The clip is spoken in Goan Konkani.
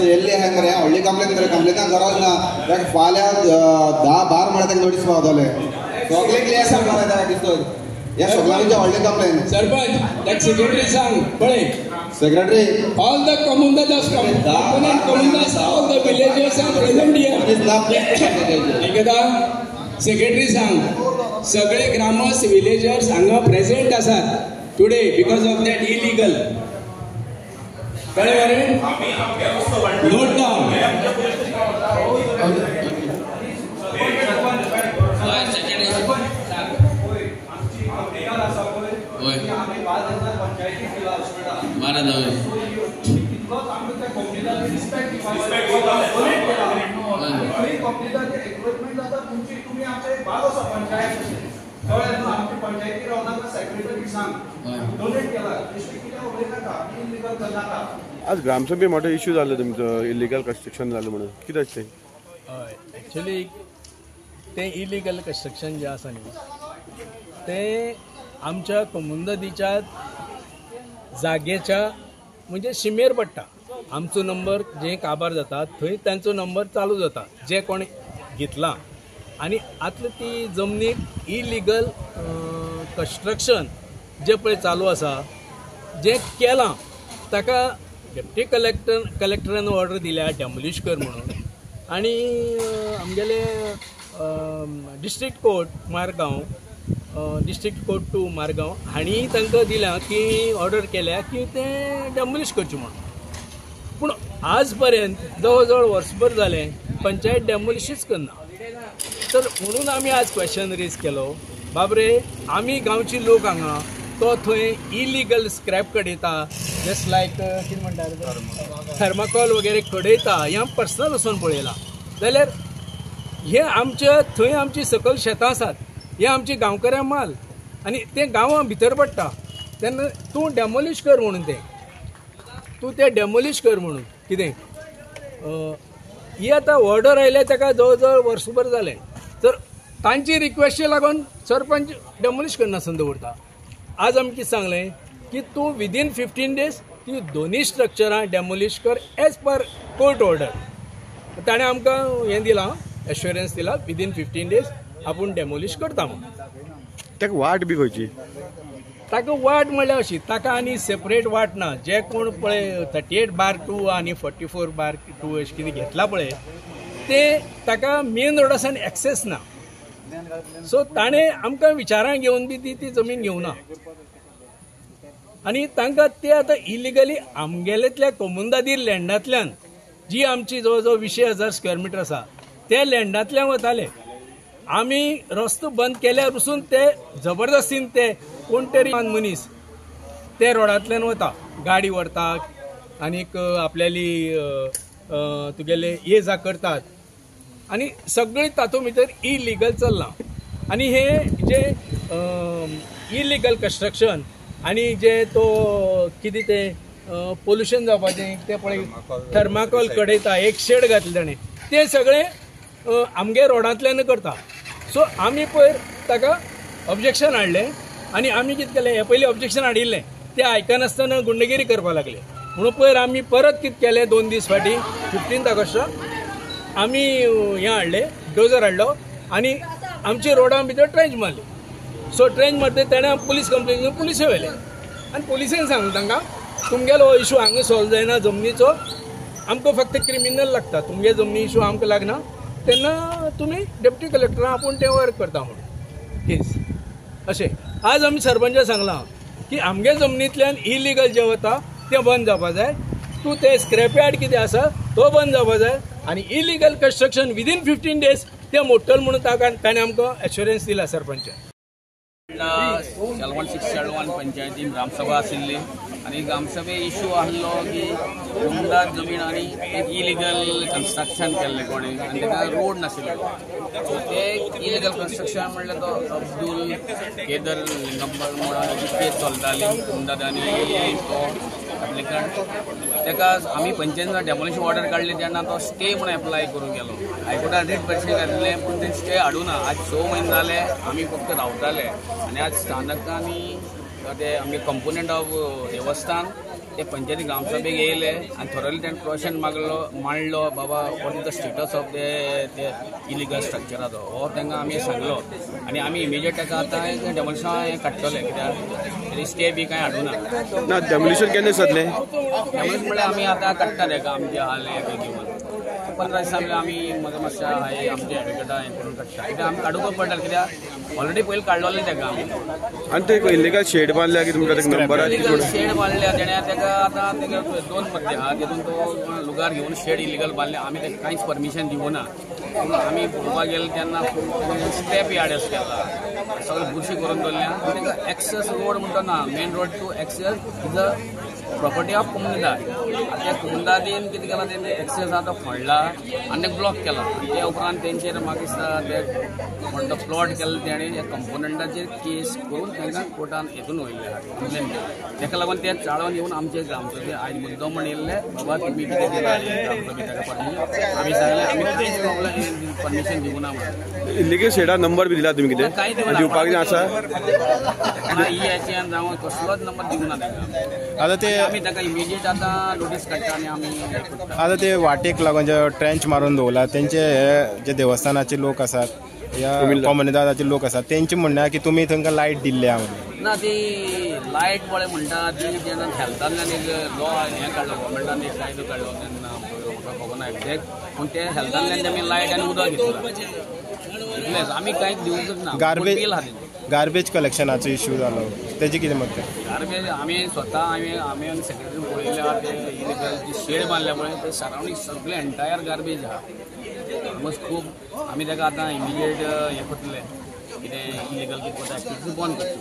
येल्ली आहाय मरे, व्हडली कंप्लेन मरे, कंप्लेनाक गरज ना. ताका फाल्यां 10-12 म्हळ्यार ताका नोटीस पावतले. सगळे क्लियर आसा मरे ताका दिसतो. ह्या सगळ्यांची व्हडली कंप्लेन. सरपंच, ताका सेक्रेटरी सांग पळय. Secretary, all the comunidades, component comunidades, all the villagers are present here. एकदा सेक्रेटरी सांग, सगळे ग्रामस्थ विलेजर्स हांगा प्रेझेंट आसात today because of that illegal. कळ्ळें मरे? Note down. आज ग्रामसभे मोठो इश्यू जालो तुमचो, इलिगल कन्स्ट्रक्शन जालें म्हणून, कितें आसलें? हय, एक्चुली तें इलिगल कन्स्ट्रक्शन जें आसा न्ही तें आमच्या कोमुनिदादीच्या जागेच्या म्हणजे शिमेर पडटा. आमचो नंबर जे काबार जाता थंय तांचो नंबर चालू जाता, जे कोण घेतला. आनी आतले ती जमनीक इलिगल कन्स्ट्रक्शन जे पळय चालू आसा, जें केलां ताका डेप्टी कलेक्टरान ऑर्डर दिल्या डेमोलिश कर म्हणून. आनी आमगेले district court Margao, district court 2 Margao हांणी तांकां दिलां की ऑर्डर केल्या की तें डेमोलिश करचें म्हणून. पूण आज पर्यंत जवळ जवळ वर्सभर जालें पंचायत डेमोलिशूच करना. तर म्हणून आमी आज क्वेश्चन रेज केलो, बाबरे आमी गांवची लोक हांगा, तो थंय इलिगल स्क्रॅप कडयता, जस्ट लायक कितें म्हणटा थर्माकॉल वगैरे कडयता, हें आमी पर्सनल वचून पळयलां. जाल्यार हे आमच्या थंय आमची सकयल शेतां आसात, हे आमची गांवकऱ्या माल आनी तें गांवां भितर पडटा. तेन्ना तूं डेमोलिश कर म्हणून, तें तूं तें डेमोलिश कर म्हणून कितें ही आतां ऑर्डर आयल्या ताका जवळ जवळ वर्सभर जालें. तर तांची रिक्वेस्टी लागून सरपंच डेमोलिश करनासतना दवरता. आज आमी कितें सांगलें की तूं विदीन 15 डेज ती दोनूय स्ट्रक्चरां डेमोलिश कर एज पर कोर्ट ऑर्डर. ताणें आमकां हें दिलां, एश्योरन्स दिला विदीन 15 डेज आपूण डेमोलिश करता म्हणून. ताका वाट बी खंयची? ताका वाट म्हणल्यार अशी, ताका आनी सेपरेट वाट ना. जे कोण पळय 38/2 आनी 44/2 अशें कितें घेतला पळय ते ताका मेन रोडासान एक्सेस ना. सो ताणें आमकां विचारां घेवन बी ती जमीन घेवना. आनी तांकां ते आतां इलिगली आमगेलेंतल्या कोमुनिदादी लँडांतल्यान जी आमची जवळ जवळ 20,000 स्क्वेअर मिटर आसा त्या लँडांतल्यान वताले. आमी रस्तो बंद केल्यार पसून ते जबरदस्तीन ते कोण तरी मनीस ते रोडांतल्यान वता, गाडी व्हरता आनीक आपल्याली तुगेले ये जा करतात आनी सगळें तातूंत भितर इलिगल चल्लां. आनी हे जे इलिगल कन्स्ट्रक्शन आनी जे तो कितें तें पोल्युशन जावपाचें तें पळय थर्माकॉल कडयता, एक शेड घातलें ताणें, तें सगळें आमगे रोडांतल्यान करता. सो आमी पयर ताका ऑब्जेक्शन हाडलें आनी आमी कितें केलें, हें पयलीं ऑब्जेक्शन हाडिल्लें तें आयकनासतना गुंडगिरी करपाक लागले. म्हणून पयर आमी परत कितें केलें, 2 दीस फाटीं 15 ऑगस्टाक आमी हें हाडलें, डोजर हाडलो आनी आमच्या रोडां भितर ट्रेंच मारली. सो ट्रेंच मारते तेणें पुलीस कंप्लेन घेवन पुलिसे व्हेले आनी पुलिसेन सांगलें तांकां तुमगेलो हो इशू हांगा सॉल्व जायना जमनीचो, आमकां फक्त क्रिमिनल लागता, तुमगे जमनी इशू आमकां लागना, तेन्ना तुमी डेप्टी कलेक्टरां आपूण तें वर्क करता म्हणून केस. अशें आज आमी सरपंचाक सांगलां की आमगे जमनींतल्यान इलिगल जें वता तें बंद जावपा जाय, तूं तें स्क्रॅप यार्ड कितें आसा तो बंद जावपा जाय आनी इलिगल कन्स्ट्रक्शन विदीन 15 डेज तें मोडटलें म्हणून ताका ताणें आमकां एश्योरन्स दिला सरपंचान. शेलवण 6 शेलवण पंचायतीन ग्रामसभा आशिल्ली आनी ग्रामसभे इशू आहलो की कोमुनिदाद जमीन आनी एक इलिगल कन्स्ट्रक्शन केल्लें कोणें आनी ताका रोड नाशिल्लो. सो ते इलिगल कन्स्ट्रक्शन म्हणल्यार तो अब्दुल केदर लिंगंबर म्हणून केस चलताली कोमुनिदाद आनी तो एप्लिकंट ताका आमी पंचायतीन डेमोलिशन ऑर्डर काडली तेन्ना तो स्टे म्हणून एप्लाय करूंक गेलो. हायकोर्टान रिट पेटिशन घातलें पूण ते स्टे हाडूना. आज 6 म्हयने जाले आमी फक्त रावताले आनी आज स्थानकांनी ते आमगे कंपोनंट ऑफ देवस्थान ते पंचायती ग्रामसभेक येयले आनी थोरोली तेणें क्वेशन मागलो मांडलो बाबा what is the status of ते इलिगल स्ट्रक्चराचो हो तांकां आमी सांगलो आनी आमी इमिजिएट ताका आतां डेमोलिशन हें काडटले कित्याक स्टे बी कांय हाडूना. ना डेमोलिशन केन्ना जातलें? डेमोलिशन म्हणल्यार आमी आतां काडटा ताका आमचे हाल हें घेवन 15 दिसां आमी म्हजो मातशें हाय आमचे एडवोकेटा हें करून काडटा कित्याक आमी काडूंकच पडटा कित्याक ऑलरेडी पयलीं काडलोलें ताका आमी. आनी ते इलिगल शेड बांदल्या की तुमकां नंबर इलिगल शेड बांदल्या तेणें ताका आतां ताका 2 मध्य आहा तितून तो लुगार घेवन शेड इलिगल बांदले आमी ताका कांयच परमिशन दिवना. आमी पळोवपाक गेले तेन्ना स्टेप यार्ड केला सगळें बुरशी करून दवरल्या ताका एक्सेस रोड म्हणटा ना main road to access is a property of Comunidade. आतां त्या कोमुनिदादीन कितें केलां तेणें एक्सेस आहा तो फोडला आनी ते ब्लॉक केला. त्या उपरांत तेंचेर म्हाका दिसता ते कोण तो प्लॉट केल्लो तेणें ह्या कंपोनंटाचेर केस करून तांकां कोर्टान हेतून वयल्ले आहा कंप्लेन केली. ताका लागून ते चाळोवन येवन आमचे ग्रामसभे आयज मुद्दो म्हण येयल्ले बाबा तुमी कितें दिलां ग्रामसभे ताका परमिशन आमी सांगलें आमी कांयच प्रॉब्लम परमिशन दिवना म्हणून. इलिगल शेडा नंबर बी दिला तुमी कितें कांय दिवना दिवपाक आसा ई एच एन जावं कसलोच नंबर दिवना ताका. आतां ते आमी ताका इमिजिएट आतां नोटीस काडटा आनी आमी आतां ते वाटेक लागून जे ट्रेंच मारून दवरला तेंचे हे जे देवस्थानाचे लोक आसात या कोमुनिदादाचे लोक आसात तेंचे म्हणणें की तुमी तांकां लायट दिल्ली आहा म्हणून. ना ती लायट पळय म्हणटा ती जेन्ना हेल्थांतल्यान एक लॉ हें काडलो गव्हर्मेंटान एक कायदो काडलो तेन्ना म्हाका खबर ना एक्झॅक्ट पूण ते हेल्थांतल्यान तेमी लायट आनी उदक घेतलां इतलेंच आमी कांयच दिवंकच ना. गार्बेज बील आहा तेंचें. गार्बेज कलेक्शनाचो इश्यू जालो तेजे कितें मत? गार्बेज आमी स्वता आमी आमी सेक्रेटरी पळयले आहा ते इलिगल जी शेड बांदल्या पळय ते सरावंडींग सगळें एंटायर गार्बेज आहा ऑलमोस्ट खूब. आमी ताका आतां इमिजिएट हें करतले कितें इलिगल कितें करता एक्टिविटी बंद करची.